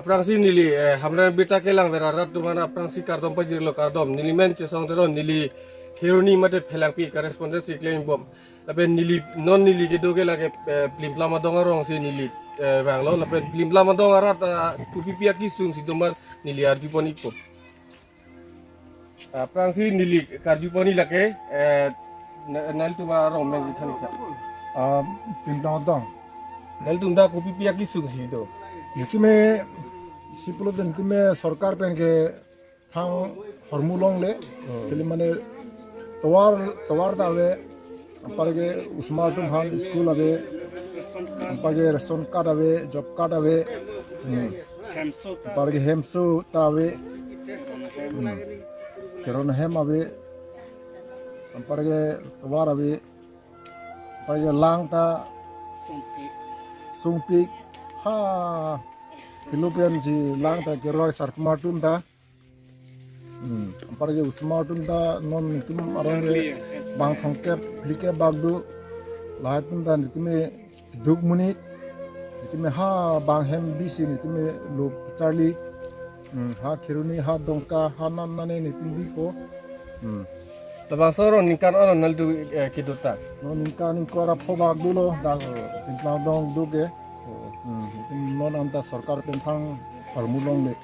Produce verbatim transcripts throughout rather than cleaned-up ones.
Aphrangsi neli, eh, Hamren Birta Kelang Ver arat atum aphan aphrangsi kardom pajirlo, kardom. Neli men Chesong Teron, neli Kheroni mate Phelangpi correspondent si klengbom. Lapen neli, non neli kedo ke lake, eh, Plimplam Adong arongsi neli, eh, vanglo. Lapen Plimplam Adong arat, ah, kopipi akesung si do ma neli arjupon ikpo. Aphrangsi neli karjupon ik lake, eh, na-, nanglitum arong men than ik tha. Ah, Plimplam Adong. Nanglitum dak kopipi akesung si do? Nelitum si pulote nelitum sorkar pen kethang ahormu longle. Hmm. Kali mane tovar, tovar ta ave, anparke osomar atum aphan school ave, anparke ration card ave, job card ave. Hmm. Anparke hemso ta ave. Hmm. Keron hem ave. Anparke tovar ave. Anparke lang ta sungpik. Ha. Kilo pensi lang ta keroi sarkuma atum ta. Hmm. Anparke osomar atum ta non nelitum arong ke bang thomkep phlikep bak do. Lahai atum ta nelitum duk monit. Nelitum ha bang hem bisi nelitum lo charli. Hmm. Ha Kheroni, ha Dongka, ha nan nane nelitum bipo. Hmm. Labangso arong ningkan aro nanglitum, eh, kedo ta? Non ningkan ingkoi ra pho bak dolo, dak, eh, Plimplam Adong do ke. Hmm. Nelitum non anta sorkar pen kethang ahormu longle.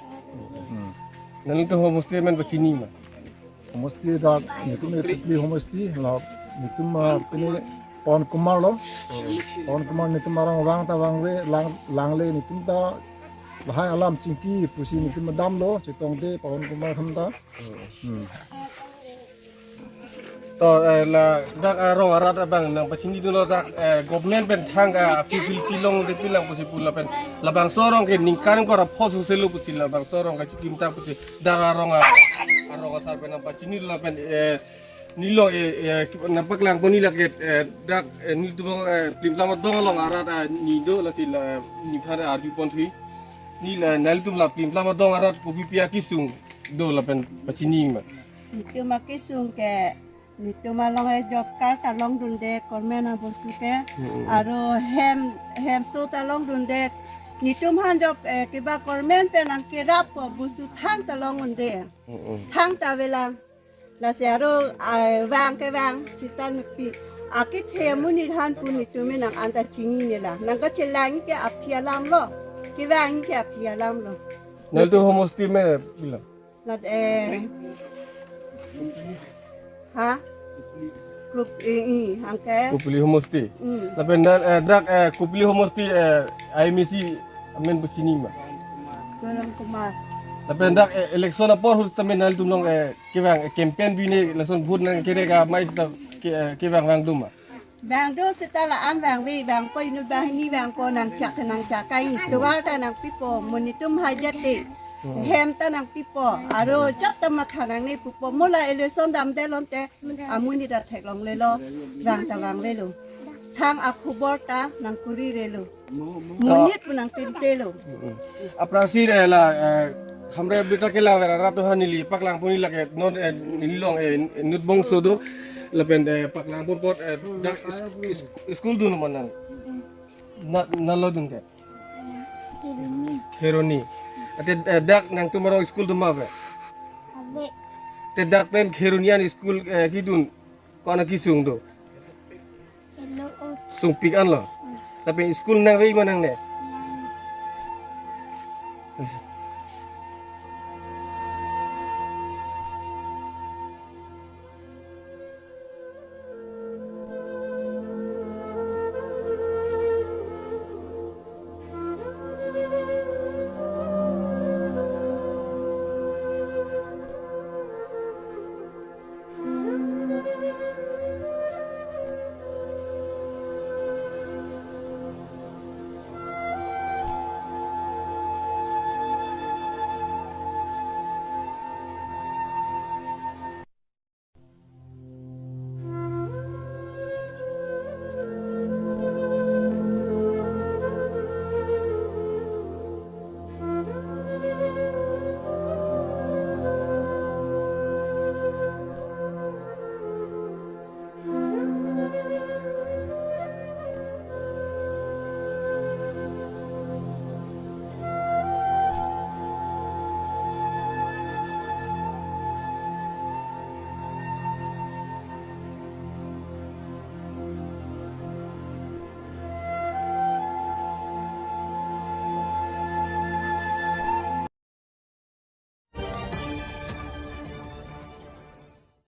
Hmm. Nanglitum homosti men pachini ma? Homosti dak nelitum Kupli homosti, la nelitum, ah, pini Pawan Kumar lo. Pawan Kumar nelitum arong vang ta vangve, lang, langle nelitum ta lahai alam chingki pusi nelitum damlo, chetongte Pawan Kumar atum ta. Hmm. To, eh, ladak arong arat abang nangpachini dunlo dak, eh, government pen thang a-facility longledet pi lang pusi pu lapen labangso arong ke ningkan ingkoi ra pho soselo pusi labangso arong kachikim ta pusi dak arong a-, arong asar pen nangpachini lapen, eh, neli lo, eh, eh, nangpaklangpon ik lake, eh, dak, eh, nelitum, eh, Plimplam Adong along arat, eh, ni do lasi la, neliphan arjupon si. Neli la, nanglitum la Plimplam Adong arat kopipi akesung do lapen pachini ma? Nelitum akesung ke, nelitum along, eh, job card ta longdunde, government abosu ke, Mm-mm. aro hem, hemso ta longdunde. Nelitum aphan job, eh, kiba government pen nangkerappo bostu thang ta longdunde. Mm-mm. Thang ta avelang. Lasi aro, ah, vang ke vang, seta nepi. Akethe amonit aphan pu nelitum nang anta chinine la. Nangkachelang ke aphi alam lo. Kevang ke aphi alam lo. Nanglitum homosti me pilo? Nat, eh. Ha? Grup, eh, eh, angke. Kupli homosti. Hmm. Lapen dak, eh, dak, eh, Kupli homosti, eh, I M A C amen pachini ma? Pawan Kumar. Lapen dak, eh, election apor hus tamen nanglitum along, eh, kevang, eh, campaign bine lason vote nangkere ka mai seta ke, eh, kevang vang do ma? Vang do seta la-an vangve, vangpo inut banghini vangpo nangchak nangchak kai. Tovar ta nangpipo, mo nelitum hajat te. Hmm. Hem ta nangpipo, aro jat ta matha nangne pupo. Mo la election damde lonte, amonit ta theklonglelo, vang ta vangvelo. Thang akhobor ta nangkurirelo. Monit pu nangpintelo. Mm-mm. Aphrangsi, eh, la, eh, Hamren Birta Kelang Ver arat atum aphan neli paklangpon ik lake non, eh, neli along, eh, inut bongso do lapen, eh, paklangpon apot, eh, dak is-, is-, school dun ma nang? Na, nalo dun ke? Kheroni. Kheroni. Ate, eh, dak nangtum arong school dun ma ave? Ave. Te dak pen Kheroni an school, eh, kedun ko-an akesung do? Hello, oh. Sungpik anlo. Hmm. Lapen school nangve ma nangne?